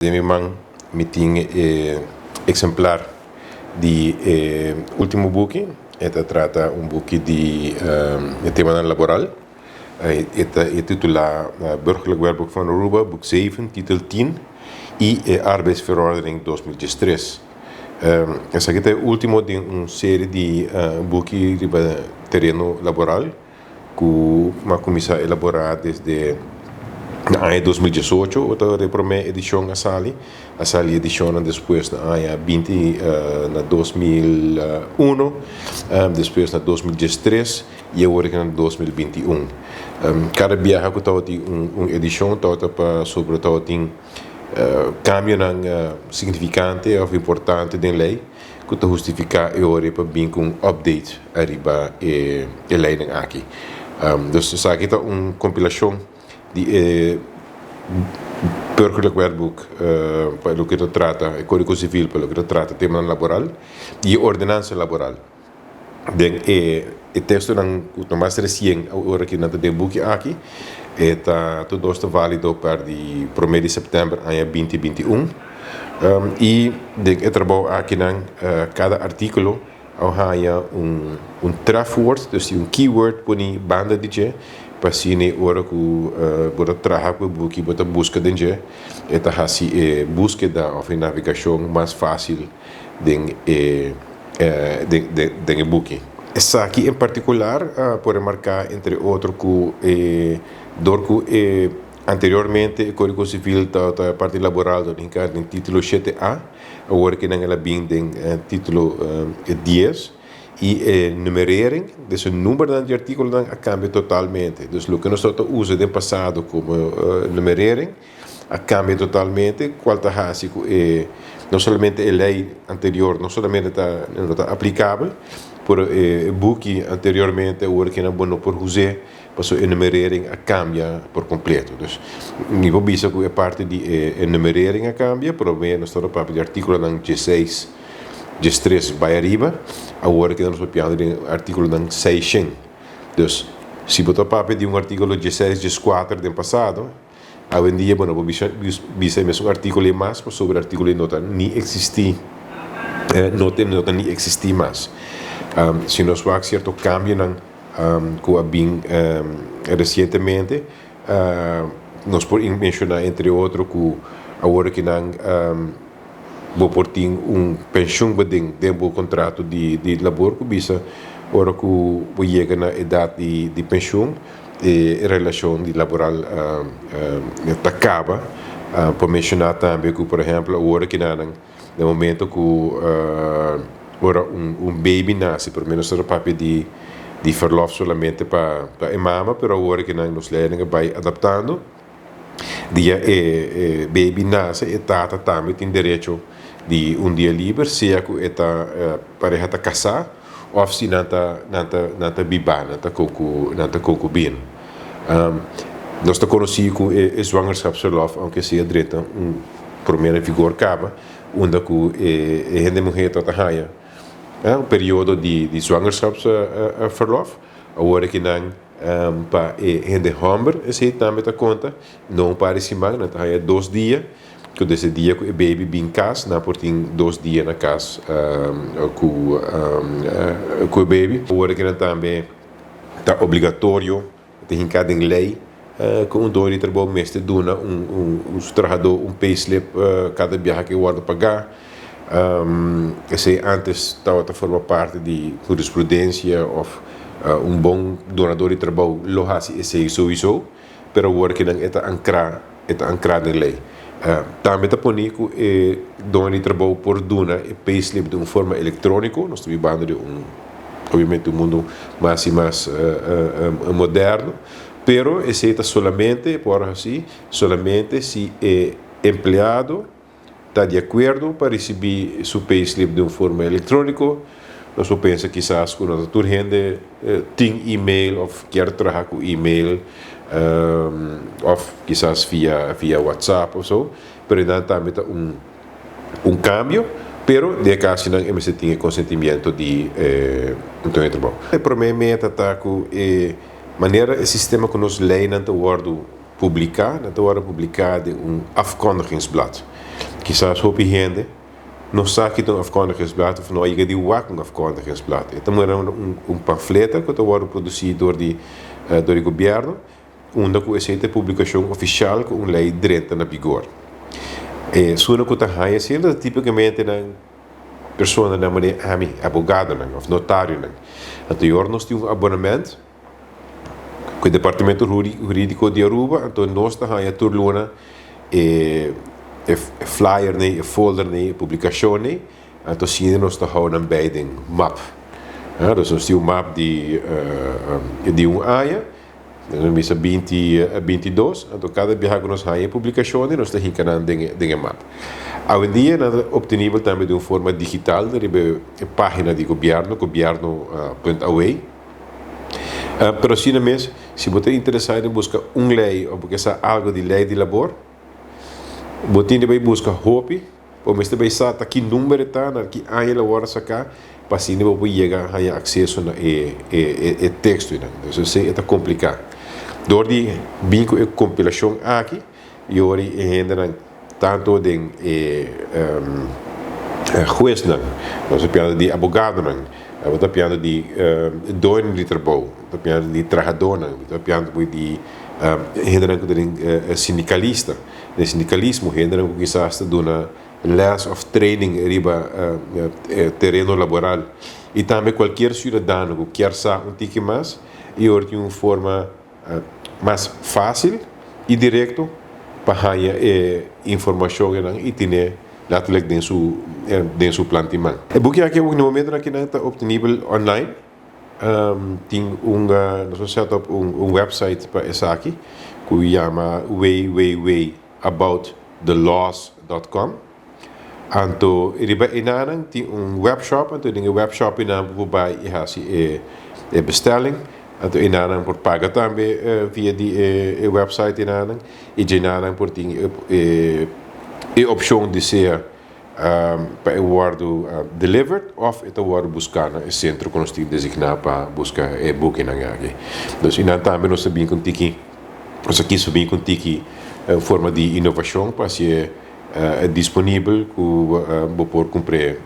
Den mi man mi tin e exemplar di e ultimo buki. E ta trata un buki di e temanan laboral. E ta e titula Burgerlijk Wetboek van Aruba, boek 7, titel 10 y e Arbeidsverordening 2013. Esaki ta e ultimo den un serie di buki riba tereno laboral. Ku a kuminsá elaborá desde na aña 2018 ota e promé edishon a sali. A sali edishonnan despues na aña binti na 2001, despues na 2013 i awor aki na 2021. Kada biaha ku tabatin un edishon tabata pasobra tabatin kambionan signifikante òf importante den lei ku ta hustifiká e ora pa bin ku un update ariba e leinan aki. Dus esaki ta un kompilashon di e Burgerlijk Wetboek pa loke ta trata e Kódigo Sivil pa loke ta trata temanan laboral i e ordenansa laboral. Den e tekstonan ku ta mas resien ora ku nan ta den buki aki e ta tur dos ta válido pa di promé di sèptèmber aña 2021 i den e trabou akinan kada artíkulo a haña un trefwoord, dus un keyword poni banda di dje pa asina ora ku bo ta traha ku e buki bo ta buska den dje e ta hasi e búskeda òf e navegashon mas fásil den e den e buki. Esaki en partikular por remarká entre otro ku e dor ku e anteriormente e Kódigo Sivil tabata parti laboral dor hinká den título shete A, awor ke nan el a bin den título dies i e numerering, dus e numbernan di artíkulonan a kambia totalmente. Dus loke nos tabata usa den pasado komo numerering a cambia totalmente cual ta haci cu e no solamente e ley anterior no solamente ta no ta aplicabel pero e buki anteriormente awor kinan bo no por use pasobra e numerering a cambia por completo. Dus mi por bisa cu e parti di e numerering a cambia pero nos ta papia di articulonan dieseis diestres bay ariba awor kinan nos papiando di articulonan seishen. Dus si bo ta papia di un articulo dieseis diescuater den pasado Awendia bo no por bisa bisa e mesun artíkulo ei mas pasobra e artíkulo ei no ta ni eksistí, no ta no ta ni eksistí mas. Si nos wak sierto kambionan ku a bin resientemente, nos por menshoná entre otro ku awor aki nan Bo por tin un penshun beding den bo kontrato di di labor ku bisa ora ku bo yega na edat di di penshun e relashon di laboral ta kaba. Por menshoná tambe ku por ehèmpel awor kinanan na momento ku ora un un baby nase por lo menos ta papia di di verlof solamente pa pa e mama pero awor kinan nos leinan a bai adaptando. Dia e baby nase e tata tambe tin derecho di un dia liber sea ku e ta pareha ta kasá òf si nan ta nan ta nan ta bibá nan ta konku nan ta konkubina. Nos ta konosí ku e zwangerschapsverlof aunke sea drenta un promé na vigor kaba unda ku e hende muhé ta ta haña un periodo di zwangerschapsverlof awor aki nan Pa e hende hòmber esei tambe ta konta, no un par di siman, nan ta haña dos dia, ku desde dia ku e baby bin kas, nan por tin dos dia na kas ku ku e baby. Awor ki nan tambe ta obligatorio, ta hinká den lei ku un doño di trabou mester duna un su trahadó un payslip kada biaha ku e wòrdu pagá. Esei antes tabata forma parti di jurisprudencia of un bon donador di trabou lo haci esei souiso, pero awor ki nan e ta ancra, e ta ancra den ley. Tambe ta poni cu e doño di trabou por duna e payslip den un forma electronico, nos ta bibando den un, obviamente un mundo mas y mas moderno, pero esei ta solamente, por haci solamente si e empleado ta di akuerdo pa risibí su payslip den un forma elektróniko. Nos por pensa kisas ku no ta tur hende tin email òf kier traha ku email òf kisas via via WhatsApp òf so, pero nan tambe ta un un kambio, pero den e kasinan e mester tin e konsentimiento di e doño di trabou. E promé meta ta ku e manera e sistema ku nos leinan ta wòrdu Publiká, nan ta wòrdu publiká den un afkondigingsblad. Kisas hopi hende no sa ki ta un afkondigingsblad of no a yega di wak un afkondigingsblad. E ta manera un pamfleta ku ta wòrdu produsí dor di dor di gobièrnu unda ku esei ta e publikashon ofishal ku un lei drenta na bigor. E esunnan ku ta haña esei ta tipikamente nan personanan manera ami, abogadonan of notarionan. Anto e ora nos tin un abonament ku e departamento hurídiko di Aruba, anto nos ta haña tur luna e e flyernan, e foldernan, e publikashonnan, anto asina nos ta hou nan bei den map. Dus nos tin un map di di un aña, nos bisa binti 22, anto kada biaha ku nos haña e publikashonnan nos ta hinka nan den den e map. Awendia nan ta optenibel tambe den un forma digital riba e página di gobièrnu, gobierno punt aw. Pero asina mes, si bo ta interesá den buska un lei òf bo ke sa algu di lei di labor, bo tin di bai buska hopi, bo mester bai sa ta ki number e ta, na ki aña el a wòrdu saká, pa asina bo por yega haña akseso na e e tekstonan. Entonces esei e ta kompliká. Dor di bin ku e kompilashon aki, i ora e hendenan tanto den e huesnan, nos ta piando di abogadonan, bo ta piando di doñonan di trabou, bo ta piando di trahadónan, bo ta piando di hendenan ku ta den sindikalista, den sindikalismo, hendenan ku kisas ta duna les òf training riba tereno laboral i tambe kualkier siudadano ku kier sa un tiki mas i ora tin un forma mas fácil i direkto pa haña e informashonnan i tine letterlijk den su den su plan di man. E buki aki na momentonan aki nan ta optenibel online. Tin un nos a set up un website pa esaki ku yama www.aboutthelaws.com. Anto riba enanan tin un webshop, anto den e webshop einan bo por bai i hasi e e bestelling. Anto enanan por paga tambe via di e website enanan i djenanan por tin e e opshon di sea pa e wòrdu delivered òf e ta wòrdu buská na e sentro ku nos tin designá pa buska e bukinan aki. Dus einan tambe nos ta bin ku un tiki, nos a kis bin ku un tiki forma di inovashon pa hasi e disponibel ku bo por kumpr'é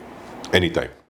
anytime.